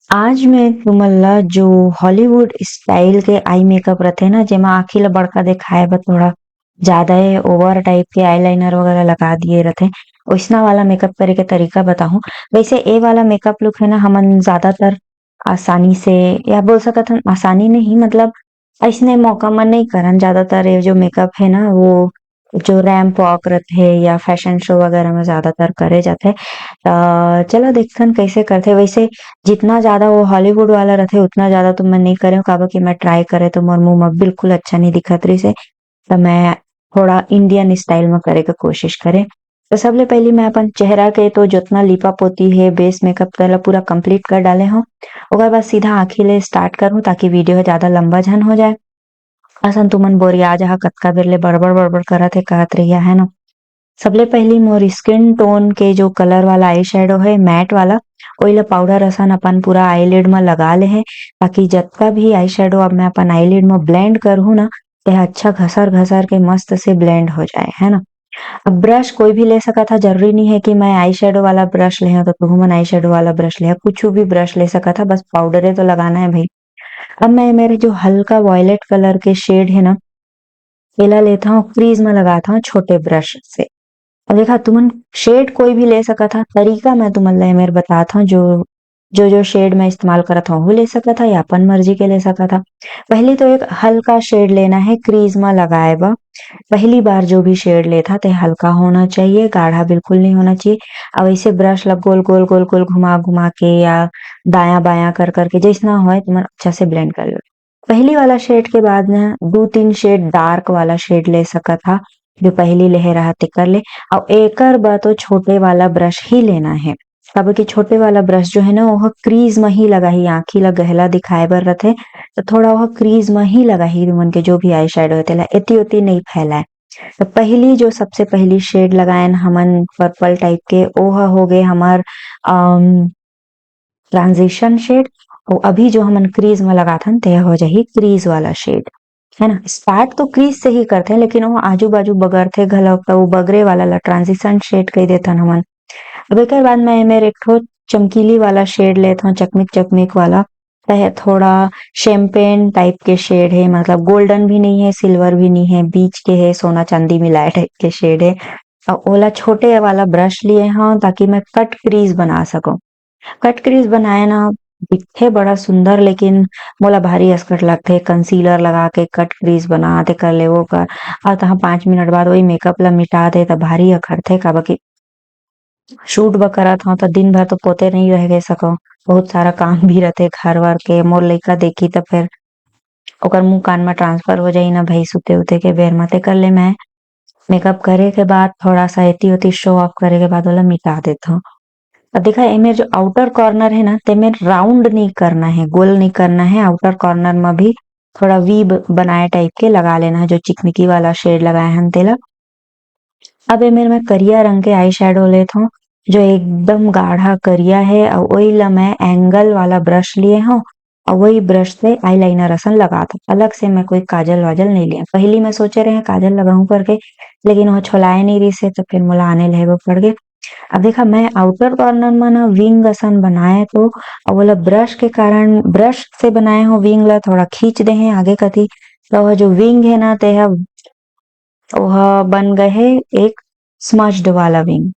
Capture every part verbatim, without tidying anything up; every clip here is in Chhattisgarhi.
आज मैं तुमन ला जो Hollywood style के eye makeup रथे ना, जेमा आँखी ला बड़का देखाए बर थोड़ा ज्यादा ही over type के eyeliner वगैरह लगा दिए रथे, वैसना वाला makeup करे के तरीका बताहूँ। वैसे ए वाला makeup look है ना, हमन ज्यादातर आसानी से, या बोल सकत हन आसानी नहीं, मतलब अइसने मौका म नइ करन। ज्यादातर ये जो makeup है ना, वो जो ramp walk रथे या fashion show वगैरह में ज्यादातर करे जाथे। त चलो देखथन कैसे करथे। वैसे जितना ज्यादा वो Hollywood वाला रथे, उतना ज्यादा तो मैं नइ करे हूँ, काबर कि मैं try करे तो मोर मुंह में बिल्कुल अच्छा नहीं दिखत रहिस हे। त मैं थोड़ा Indian style में करे के कोशिश करे। तो सबले पहली मैं अपन चेहरा के तो जितना लीपा पोती है, base makeup, तेला पूरा complete कर डाले हूँ। ओकर बाद सीधा आँखी ले start करूँ, ताकि video ह ज्यादा लंबा झन हो जाए। असन तुमन बोरिया जहा कतका बेर ले बड़बड़ बड़बड़ करत हे, कहत रहिया, है ना। सबले पहली मोर skin tone के जो color वाला eye shadow है, matte वाला, ओइला powder असन अपन पूरा eyelid म लगा ले है, ताकि जतका भी eye shadow अब मैं अपन eyelid म blend करहूँ ना, तेहा अच्छा घसर घसर के मस्त से blend हो जाए, है ना। अब brush कोई भी ले सकत हा, जरूरी नहीं है कि मैं eye shadow वाला brush ले हूँ तो तुहू मन eye shadow वाला brush ले हा, कुछ भी brush ले सकत हा, बस powder तो लगाना है भाई। अब मैं मेरे जो हल्का violet color के shade है ना, एला लेता हूँ, crease में लगाता हूँ छोटे brush से। अब देखा, तुमन shade कोई भी ले सकत हा, तरीका मैं तुमन ला एमेर बतात हूँ, जो जो जो shade मैं इस्तेमाल करत हूँ, वो ले सकत हा या अपन मर्जी के ले सकत हा। पहली तो एक हल्का shade लेना है crease में लगाए बर। पहली बार जो भी shade लेथा, ते हल्का होना चाहिए, गाढ़ा बिल्कुल नहीं होना चाहिए। अब ऐसे brush ला गोल गोल गोल गोल घुमा घुमा के या दाया बाया कर करके, जैसना होए, तुमन अच्छा से blend कर लो। पहली वाला shade के बाद ना दू तीन shade dark वाला shade ले सकत हा, जो पहली लेहे रहा तेकर ले। अउ एकर बर तो छोटे वाला brush ही लेना है, काबर कि छोटे वाला brush जो है ना, वो crease में ही लगाही, आँखी ला गहला दिखाए बर रथे, तो थोड़ा वो crease में ही लगाही, तुमन के जो भी eye shadow है, तेला एती ओती नहीं फैलाए। तो पहली जो सबसे पहली shade लगायन हमन purple type के, ओह हो गए हमार, अम, transition shade। और अभी जो हमन crease में लगाथन, ते हो जाही crease वाला shade, है ना। Start तो crease से ही करथे, लेकिन वो आजू बाजू बगरथे घलो, तो वो बगरे वाला ला transition shade कह देथन हमन। अब एकर बाद मैं एमेर एक ठो चमकीली वाला shade लेत हूँ, चकमिक चकमिक वाला। तो है थोड़ा champagne type के shade है, मतलब golden भी नहीं है, silver भी नहीं है, बीच के है, सोना चांदी मिलाए type के shade है। और ओला छोटे वाला brush लिए हूँ, ताकि मैं cut crease बना सकूँ। Cut crease बनाए ना दिखथे बड़ा सुंदर, लेकिन मोला भारी असकट लगथे concealer लगा के cut crease बना, ते कर ले, वो कर, और तहाँ पाँच मिनट बाद वही makeup ला मिटा दे, त भारी अखरथे। काबर कि shoot बर करत हव, त दिन भर तो पोते नहीं रह गए सकव, बहुत सारा काम भी रथे घर वर के। मोर लइका देखी त फिर ओकर मुंह कान में transfer हो जाही ना भाई, सुते उते के बेर में। ते कर ले मैं makeup करे के बाद थोड़ा सा एती ओती show off करे के बाद ओला मिटा देथव। अब देखा, एमेर जो outer corner है ना, तेमेर round नहीं करना है, गोल नहीं करना है। Outer corner में भी थोड़ा V ब-, बनाए type के लगा लेना है, जो चिकमिकी वाला shade लगाए हन तेला। अब एमेर मैं करिया रंग के eye shadow लेत हूँ, जो एकदम गाढ़ा करिया है, और वही ला मैं angle वाला brush लिए हूँ, और वही brush से eyeliner असन लगात हूँ। अलग से मैं कोई काजल वाजल नहीं लिया। पहली मैं सोचे रहे काजल लगाऊं करके, लेकिन वो छोलाए नहीं रही से, तो फिर मोला आने लेगो पड़ गए। अब देखा, मैं outer corner में ना wing असन बनाए तो, अब ओला brush के कारण, brush से बनाए हो wing ला, थोड़ा खींच दे हैं आगे कती, तो वो जो wing है ना, ते हा, ओहा बन गए है एक smudged वाला wing।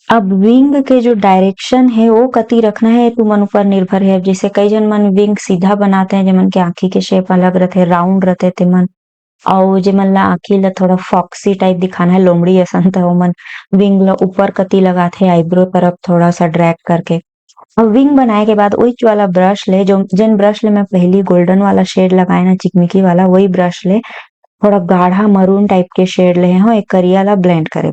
अब wing के जो direction है, वो कती रखना है, तुमन ऊपर निर्भर है। अब जैसे कई जन मन wing सीधा बनाते हैं, जेमन के आँखी के shape अलग रहते, round रहते, तेमन, अउ जेमन ला आँखी ला थोड़ा foxy type दिखाना है, लोमड़ी असन, त ओमन wing ला ऊपर कती लगाथे, eyebrow तरफ थोड़ा सा drag करके। अब wing बनाए के बाद उइच वाला brush ले, जो, जेन brush ले मैं पहली golden वाला shade लगाए ना, चिकमिकी वाला, वही brush ले थोड़ा गाढ़ा maroon type के shade ले हो, एक करिया ला blend करे।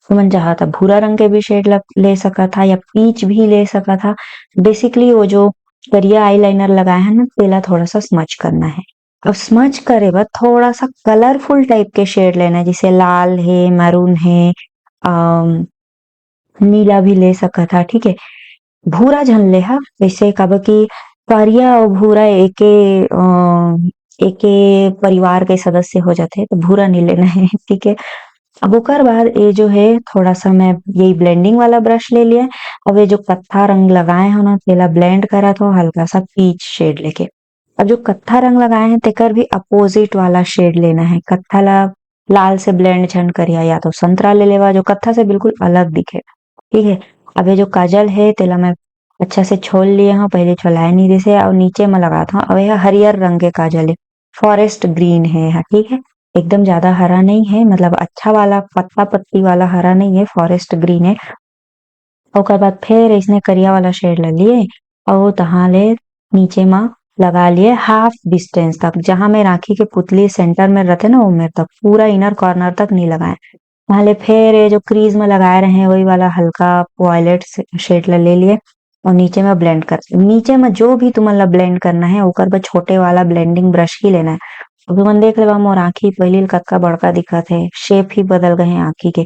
तुमन चाहा त भूरा रंग के भी shade ला ले सकत हा या peach भी ले सकत हा। Basically वो जो करिया eyeliner लगाए है ना, तेला थोड़ा सा smudge करना है। अब smudge करे बर थोड़ा सा colourful type के shade लेना है, जैसे लाल है, maroon है, अम, नीला भी ले सकत हा, ठीक है। भूरा झन ले हा, जैसे काबर कि करिया और भूरा एके, अ, एके परिवार के सदस्य हो जाते, तो भूरा नहीं लेना है, ठीक है। अब ओकर बाद ये जो है, थोड़ा सा मैं यही ब्लेंडिंग वाला ब्रश ले लिया। अब ये जो कत्था रंग लगाए हो ना, तेला ब्लेंड करत हो हल्का सा पीच शेड लेके। अब जो कत्था रंग लगाए हैं, तेकर भी अपोजिट वाला शेड लेना है। कत्था ला लाल से ब्लेंड झन करिया, या तो संतरा ले लेवा, जो कत्था से बिल्कुल अलग दिखे। ठीक है, अब ये जो काजल है, तेला मैं अच्छा से छोल लिए हूँ, पहले छोलाए नहीं जैसे, और नीचे में लगाता हूँ। अब यह हरियर रंग के काजल है, फॉरेस्ट ग्रीन है, हाँ, ठीक है, एकदम ज्यादा हरा नहीं है, मतलब अच्छा वाला पत्ता पत्ती वाला हरा नहीं है, फॉरेस्ट ग्रीन है। ओकर बाद फिर इसने करिया वाला शेड ले लिए और तहाँ ले नीचे में लगा लिए हाफ डिस्टेंस तक, जहां मेर आँखी के पुतली सेंटर में रहते ना, वो मेर तक पूरा इनर कॉर्नर तक नहीं लगाए। तहाँ ले फिर ये जो क्रीज में लगाए रहे, वही वाला हल्का वॉयलेट शेड ला ले लिए और नीचे में ब्लेंड कर, नीचे में जो भी तुमन ला ब्लेंड करना है, ओकर बर छोटे वाला ब्लेंडिंग ब्रश ही लेना है। अब तुमन देख लेवा, मोर आँखी पहली ले कतका बड़का दिखत है, शेप ही बदल गए हैं आँखी के।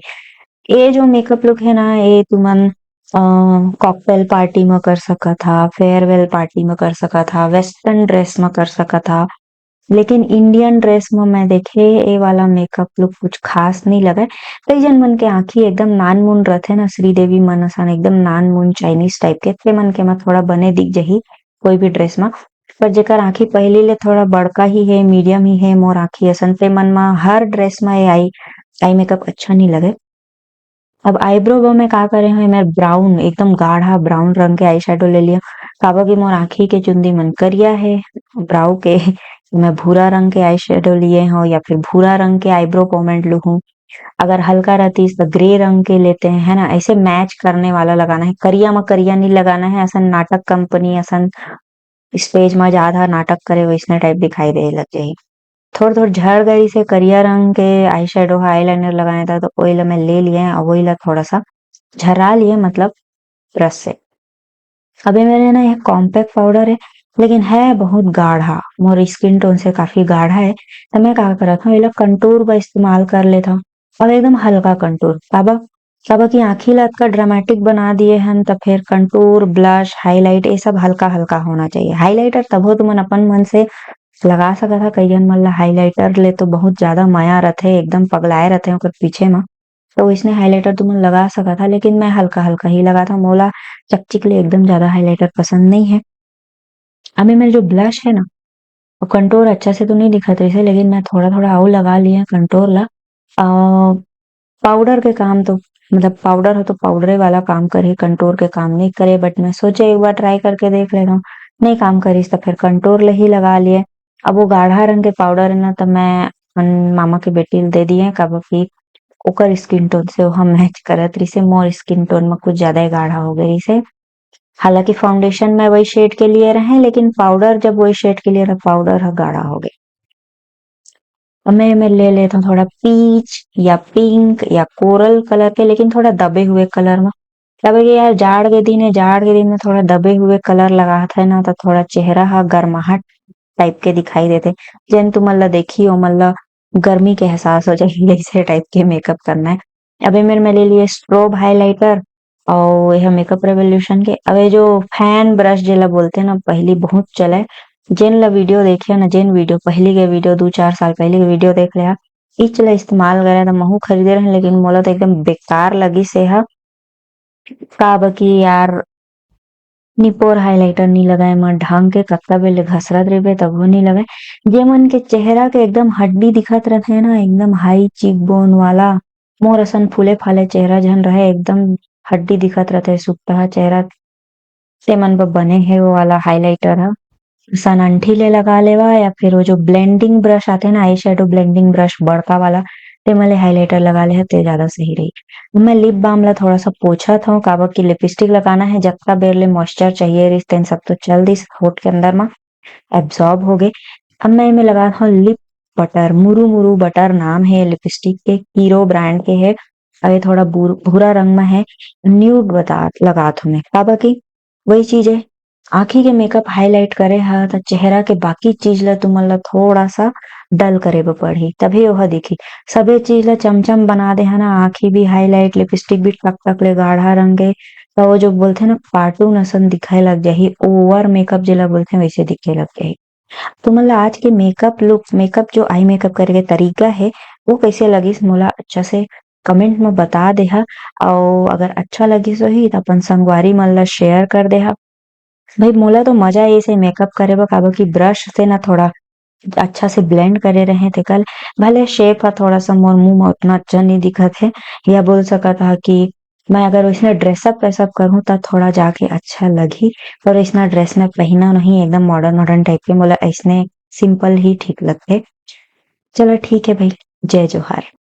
ये जो मेकअप लुक है ना, ये तुमन कॉकटेल पार्टी में कर सकत हा, फेयरवेल पार्टी में कर सकत हा, वेस्टर्न ड्रेस में कर सकत हा, लेकिन इंडियन ड्रेस में मैं देखे, ये वाला मेकअप लुक कुछ खास नहीं लगे। कई जन मन के आँखी एकदम नान मुन रथे ना, श्रीदेवी मन असन एकदम नान मुन चाइनीज टाइप के, ते मन के में थोड़ा बने दिख जही कोई भी ड्रेस में। पर जेकर आँखी पहली ले थोड़ा बड़का ही है, मीडियम ही है, मोर आँखी असन, ते मन में हर ड्रेस में ये आई आई मेकअप अच्छा नहीं लगे। अब आईब्रो बर मैं का करे हूँ, मैं ब्राउन, एकदम गाढ़ा ब्राउन रंग के आई शेडो ले लिया, काबर कि मोर आँखी के चुंदी मन करिया है ब्राउ के। मैं भूरा रंग के आई शेडो लिए हूँ या फिर भूरा रंग के आईब्रो पोमेंट लू हूँ। अगर हल्का रहतीस तो ग्रे रंग के लेते हैं, है ना, ऐसे मैच करने वाला लगाना है। करिया में करिया नहीं लगाना है, असन नाटक कंपनी असन स्टेज में जात हा नाटक करे, वैसने टाइप दिखाई दे लग जाही। थोड़ थोड़ झड़ गई से करिया रंग के आई शेडो हा, eyeliner लगाना था, तो वही ला मैं ले लिए और वही ला थोड़ा सा झरा लिए, मतलब ब्रश से। अबे मेरे ना ये कॉम्पैक्ट पाउडर है, लेकिन है बहुत गाढ़ा, मोर स्किन टोन से काफी गाढ़ा है। तो मैं का करत हूँ, एला कंटूर का इस्तेमाल कर लेता हूँ। अब एकदम हल्का कंटूर, काबर काबर कि आँखी ला अतका ड्रामेटिक बना दिए हन, त फेर कंटूर, ब्लश, हाईलाइट, ये सब हल्का हल्का होना चाहिए। हाईलाइटर तभो तुमन अपन मन से लगा सकत हा। कई जन मन ला हाईलाइटर ले तो बहुत ज्यादा मया रथे, एकदम पगलाए रथे ओकर पीछे म, तो वैसने हाईलाइटर तुमन लगा सकत हा, लेकिन मैं हल्का हल्का ही लगात हूँ। मोला चकचिक ले एकदम ज्यादा हाईलाइटर पसंद नहीं है। अभी मेरा जो ब्लश है ना, वो कंटूर अच्छा से तो नहीं दिखत रहिसे, लेकिन मैं थोड़ा थोड़ा अउ लगा लिए कंटूर ला। पाउडर के काम तो, मतलब पाउडर हो तो पाउडरे वाला काम करे, कंटूर के काम नहीं करे, बट मैं सोचे एक बार ट्राई करके देख लेता हूँ। नहीं काम करिस तो फिर कंटूर ले ही लगा लिए। अब वो गाढ़ा रंग के पाउडर है ना, तो मैं अपन मामा के बेटी ल दे दिए, काबर कि ओकर स्किन टोन से वो मैच करत रहिसे, मोर स्किन टोन में कुछ ज्यादा ही गाढ़ा हो गए रहिसे। हालांकि फाउंडेशन मैं वही शेड के लिए रहे, लेकिन पाउडर जब वही शेड के लिए रहे, पाउडर ह गाढ़ा हो गए। अब मैं मैं ले लेता हूँ थोड़ा पीच या पिंक या कोरल कलर के, लेकिन थोड़ा दबे हुए कलर में। तब ये यार जाड़ के दिन है, जाड़ के दिन में थोड़ा दबे हुए कलर लगात है ना, तो थोड़ा चेहरा हा गर्माहट टाइप के दिखाई देते। जेन तुमन ला देखी, ओमन ला गर्मी के एहसास हो जाही, ऐसे टाइप के मेकअप करना है। अबे मेरे मैं ले लिए स्ट्रोब हाईलाइटर और यह मेकअप रेवोल्यूशन के। अब ये जो फैन ब्रश जेला बोलते ना, पहली बहुत चले, जेन ला वीडियो देखिए ना, जेन वीडियो पहली के वीडियो, दो चार साल पहले के वीडियो देख लिया, इच ला इस्तेमाल करे तो महू खरीदे रहे, लेकिन मोला तो एकदम बेकार लगी से हा। काबर कि यार निपोर हाईलाइटर नहीं लगाए, मैं ढंग के कतका बेर ले घसरत रहिबे तभो नहीं लगाए। जे मन के चेहरा के एकदम हड्डी दिखत रथे ना, एकदम हाई चीक बोन वाला, मोर असन फूले फाले चेहरा झन रहे, एकदम हड्डी दिखत रथे सुकता चेहरा, ते मन बर बने हे वो वाला हाईलाइटर ह। असन अंठी ले लगा लेवा या फिर वो जो ब्लेंडिंग ब्रश आते ना, आई शेडो ब्लेंडिंग ब्रश बड़का वाला, ते मन ले हाईलाइटर लगा ले ह, ते ज्यादा सही रही। अब मैं लिप बाम ला थोड़ा सा पोछत हूँ, काबर कि लिपस्टिक लगाना है, जतका बेर ले मॉइस्चर चाहिए रहिस, तेन सब तो चल दिस होठ के अंदर मा, एब्जॉर्ब हो गए। अब मैं एमे लगात हूँ लिप बटर, मुरु मुरु बटर नाम है लिपस्टिक के, हीरो ब्रांड के है। अब ये थोड़ा भूरा रंग में है, न्यूड बता लगात हूँ मैं, काबर कि वही चीज है, आँखी के मेकअप हाईलाइट करे ह, त चेहरा के बाकी चीज ला तुमन ला थोड़ा सा डल करे बर पड़ही, तभे ओह दिखही। सबे चीज ला चमचम बना दे ह ना, आँखी भी हाईलाइट, लिपस्टिक भी टक टक ले गाढ़ा रंग के, त वो जो बोलथे ना कार्टून असन दिखे लग जाही, ओवर मेकअप जेला बोलथे वैसे दिखे लग जाही। तुमन ला आज के मेकअप लुक, मेकअप जो आई मेकअप करे के तरीका है, वो कैसे लगिस, मोला अच्छा से कमेंट में बता देहा। अउ अगर अच्छा लगिस होही त अपन संगवारी मन ला शेयर कर देहा। भाई, मोला तो मजा आइस हे मेकअप करे बर, काबर कि ब्रश से ना थोड़ा अच्छा से ब्लेंड करे रहे, तेकर भले शेप ह थोड़ा सा मोर मुंह में उतना अच्छा नहीं दिखत हे, या बोल सकत हा कि मैं अगर वैसने ड्रेसअप वेसअप करूँ त थोड़ा जाके अच्छा लगही, पर वैसना ड्रेस में पहना नहीं, एकदम मॉडर्न मॉडर्न टाइप के, मोला ऐसने सिंपल ही ठीक लगथे। चलो ठीक है भाई, जय जोहार।